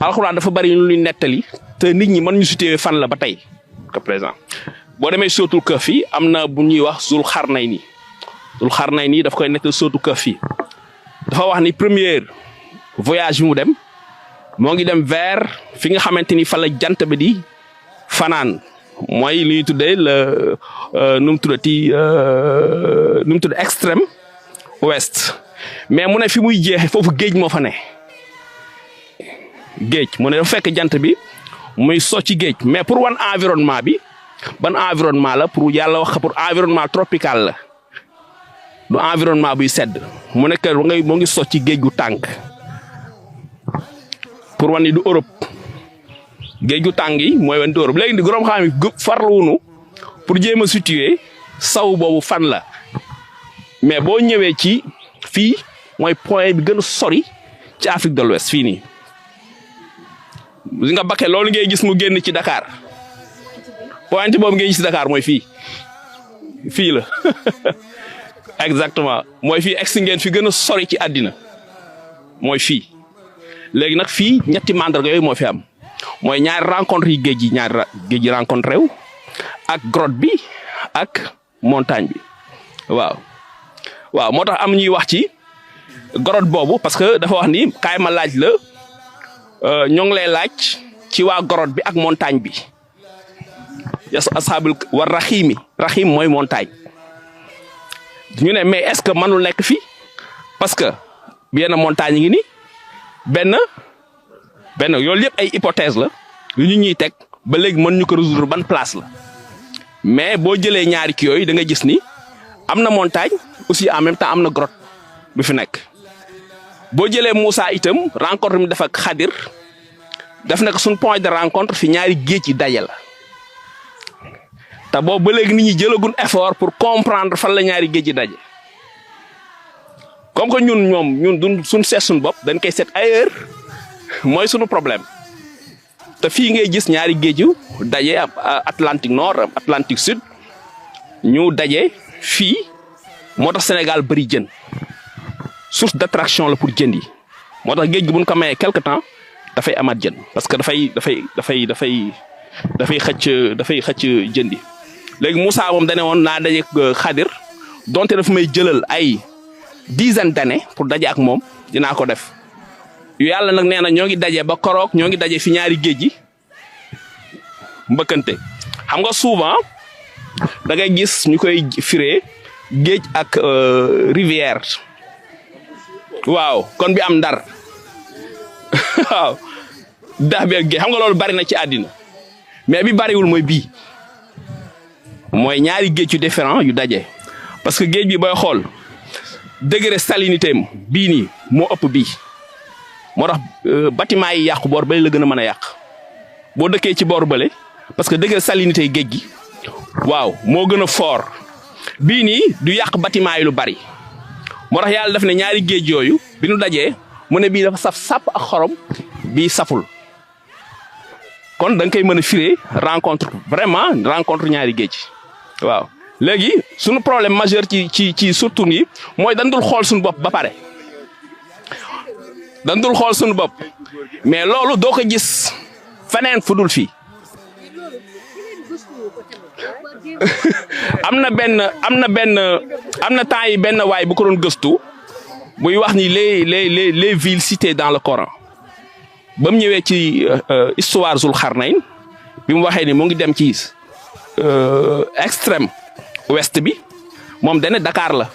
alxuraan dafa bari lu ñuy nettali te nit ñi mën ñu situé fan la ba tey que présent boo demee sootul Kahf fii am na bu ñuy wax Zul Xarnayni daf koy nettal sootul Kahf fii dafa wax ni première voyage bi mu dem moo ngi dem vers fi nga xamante ni fa la jant bi di fanaan mooy li ñuy tuddee le nu mu tuddati extrême ouest mais mu ne fi muy jeexe foofu géej moo fa ne géej mu ne dafa fekk jant bi muy socc ci géej mais pour wan environnement bi ban environnement la pour yàlla wax pour environnement tropical la du environnement buy sedd mu nekk moo ngi socc ci géej gu tànk pour wan ni du Europe géej gu tàng yi mooy wan du Europe léegi di goroom xam yi farluwunu pour jéem a situer saw boobu fan la mais boo ñëwee ci fii mooy point bi gën a sori ci Afrique de l'Ouest fii nii li nga bakkee loolu ngay gis mu génn ci Dakar point boobu ngay gis ci Dakar mooy fii la exactement mooy fii egsi ngeen fi gën a sori ci àddina mooy fii léegi nag fii ñetti mandarga yooyu moo fi am mooy ñaari rencontre yi géej yi rencontré wu ak grotte bi ak montagne bi waaw moo tax am ñuy wax ci grotte boobu parce que dafa wax ni kaay ma laaj la ñoo ngi lay laaj ci waa grotte bi ak montagne bi yas ashabul war raxiim mooy montagne ñu ne mais est-ce que mënul nekk fii parce que benn montagne ngi ni benn yooyu yëpp ay hypothèse la yu ñu ñuy teg ba léegi mën ñu ko résoudre ban place la mais boo jëlee ñaari kii yooyu da nga gis ni am na montagne aussi en même temps am na grotte bu fi nekk boo jëlee Moussa itam rencontre mi def ak Xadir def na ko suñ point de rencontre fi ñaari géej yi daje la te boobu ba léegi nit ñi jëlagun effort pour comprendre fan la ñaari géej yi daje comme que ñun duñ suñ seet suñ bopp dañ koy seet ailleurs mooy suñu problème te fii ngay gis ñaari géej yu daje Atlantique Nord Atlantique Sud ñu daje fii moo tax Sénégal bëri jën source d'attraction la pour jën yi moo tax géej gi buñ ko mayee quelque temps dafay amaat jën parce que dafay xëcc jën yi léegi Moussa moom dane woon naa daje Xadir donte dafa may jëlal ay dizaine d'années pour daje ak moom dinaa ko def yàlla nag nee na ñoo ngi daje ba koroog ñoo ngi daje fi ñaari géej yi mbëkkante xam nga souvent da ngay gis ñu koy firee géej ak rivière waaw kon bi am Ndar waaw dax bi ak géej xam nga loolu bari na ci àddina mais bi bariwul mooy bii mooy ñaari géej yu différent yu daje parce que géej bi booy xool degré salinité am bii nii moo ëpp bii moo tax bâtiment yi yàqu boor bële la gën a mën a yàq boo dëkkee ci boor bële parce que degré salinité géej gi waaw moo gën a fort bii nii du yàq bâtiment yi lu bari moo tax yàlla def ne ñaari géej yooyu bi nu dajee mu ne bii dafa saf sàpp ak xorom bii saful kon da nga koy mën a firé rencontre ñaari géej waaw léegi suñu problème majeur ci surtout yi mooy dañ dul xool suñu bopp ba pare dañ dul xool suñu bopp mais loolu doo ko gis feneen fu dul fii am na temps yi benn waay bu ko doon gëstu buy wax ni les villes citées dans le Coran ba mu ñëwee ci histoire Zul Xarnayn bi mu waxee ni mu ngi dem ci extrême ouest bi moom dane Dakar la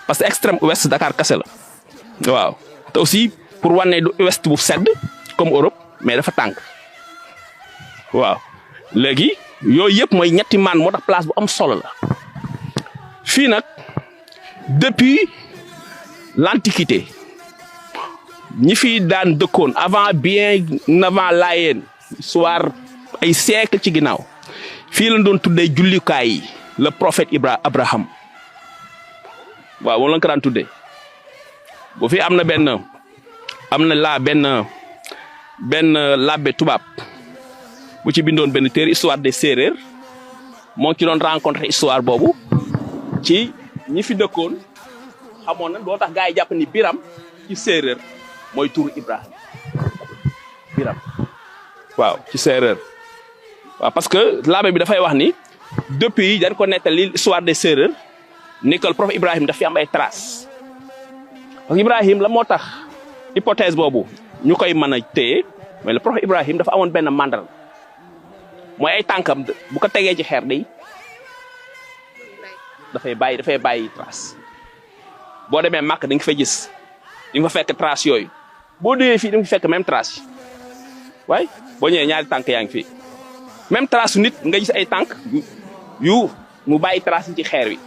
parce que extrême ouest Dakar kase la waaw te aussi pour wane du ouest bu sedd comme Europe mais dafa tàng waaw léegi yooyu yëpp mooy ñetti maan moo tax place bu am solo la fii nag depuis l'antiquité ñi fi daan dëkkoon avant Laayeen soir ay siècle ci ginnaaw fii lañ doon tuddee jullikaay yi le prophète Abraham waaw moom lañ ko daan tuddee bu fi am na benn labbe tubaab bu ci bindoon benn téere histoire des séeréer moo ci doon rencontré histoire boobu ci ñi fi dëkkoon xamoon na doo tax gaa yi jàpp ni Biram ci séeréer mooy turu Ibrahima biram waaw ci séeréer waaw parce que laabe bi dafay wax ni depuis dañ ko nettali l'histoire des séeréer ni que le prophète Ibrahim daf fi am ay traces parce que Ibrahim la moo tax hypothèse boobu ñu koy mën a téye mais le prophète Ibrahim dafa amoon benn mandal mooy ay tànkam bu ko tegee ci xeer day dafay bàyyi trace boo demee Màkk da nga fa gis di nga fa fekk trace yooyu boo déwee fii di nga fa fekk même trace waaye boo ñëwee ñaari tànk yaa ngi fi même trace su nit nga gis ay tànk yu mu bàyyi trace yi ci xeer wi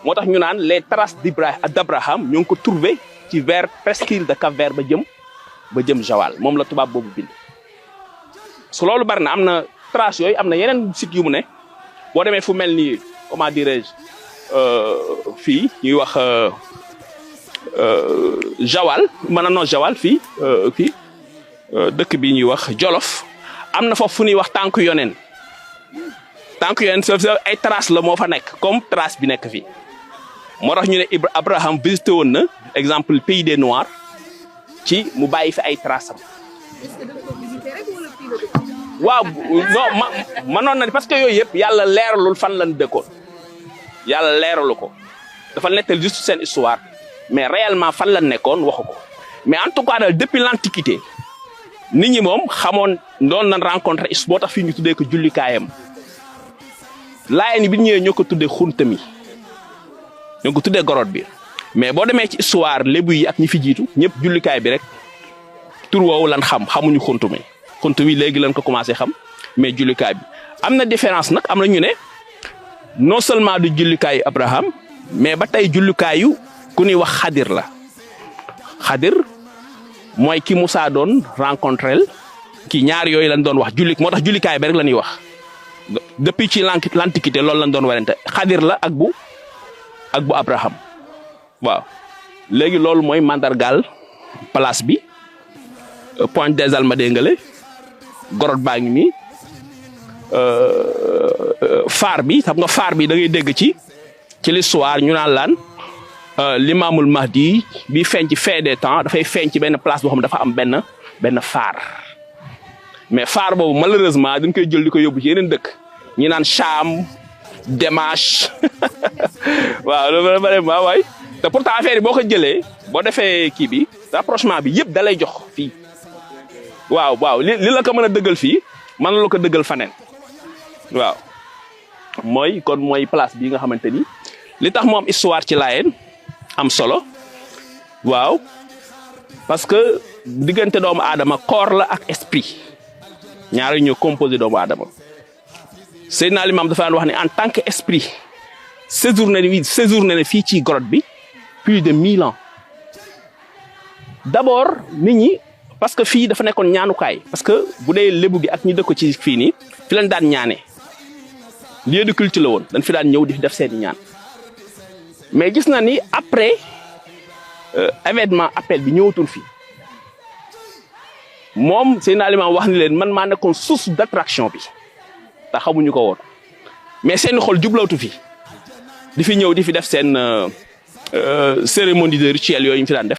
moo tax ñu naan les traces d'Abraham ñoo ngi ko trouvé ci vers presqu'île de Cap-Vert ba jëm Joal moom la tubaab boobu bind. su loolu bari na am na trace yooyu am na yeneen sites yu mu ne boo demee fu mel ni comment dirais-je fii ñuy wax Joal non Joal fii dëkk bi ñuy wax Jolof am na foofu fu ñuy wax tànk yoneen ay trace la moo fa nekk comme trace bi nekk fii moo tax ñu ne Abraham visité woon na exemple pays des Noirs ci mu bàyyi fi ay trace am. waaw non manoon na parce que yooyu yëpp yàlla leeralul fan lan dëkkoon yàlla leeralu ko dafa nettal juste seen histoire mais réellement fan lan nekkoon waxu ko mais en tout cas daal depuis l'antiquité nit ñi moom xamoon doon nañ rencontré boo tax fii ñu tuddee ko jullikaayam laayeen bi ñëwee ñoo ko tuddee xuntami ñoo ko tuddee gorot bi mais boo demee ci histoire lébu yi ak ñi fi jiitu ñëpp jullikaay bi rek tur woowu lan xamuñu xuntumi xuntumi léegi lan ko commencé xam mais jullikaay bi am na différence nag am na ñu ne non seulement du jullikaayu Abraham mais ba tey jullikaayu ku ñuy wax xadir la xadir mooy ki Moussa doon rencontrel ki ñaar yooyu lañ doon wax moo tax jullikaay bi rek la ñuy wax depuis ci l'antiquité loolu lañ doon werante xadir la ak bu Abraham waaw léegi loolu mooy mandargaal place bi Pointe des Almadies ngale gorot baa ngi nii phare bi xam nga phare bi da ngay dégg ci l'histoire ñu naan laan l'imamul Mahdi bi feeñ ci fin des temps dafay feeñ ci benn place boo xam dafa am benn phare mais phare boobu malheureusement dañ koy jël di ko yóbbu ci yeneen dëkk ñi naan Cham Dimash waaw loolu vraiment waay te pourtant affaire yi boo ko jëlee boo defee kii bi rapprochement bi yëpp da lay jox fii waaw li la ko mën a dëggal fii mën la ko dëggal faneen waaw mooy place bii nga xamante ni li tax mu am histoire ci Laayeen am solo waaw parce que diggante doomu aadama corps la ak esprit ñaari ñoo composé doomu aadama Seydina Limam dafa daan wax ne en tant que esprit séjourné ne fii ci grotte bi plus de 1000 ans d'abord nit ñi parce que fii dafa nekkoon ñaanukaay parce que bu dee lébu gi ak ñi dëkk ci fii nii fi lañ daan ñaane lieu de culte la woon dañ fi daan ñëw di def seeni ñaan mais gis na ni après événement appel bi ñëwatul fii moom Seydina Limam wax ni leen man maa nekkoon source d'attraction bi te xamuñu ko woon mais seen xol jublawtu fi di fi ñëw di fi def seen cérémonie de rituel yooyu ñu fi daan def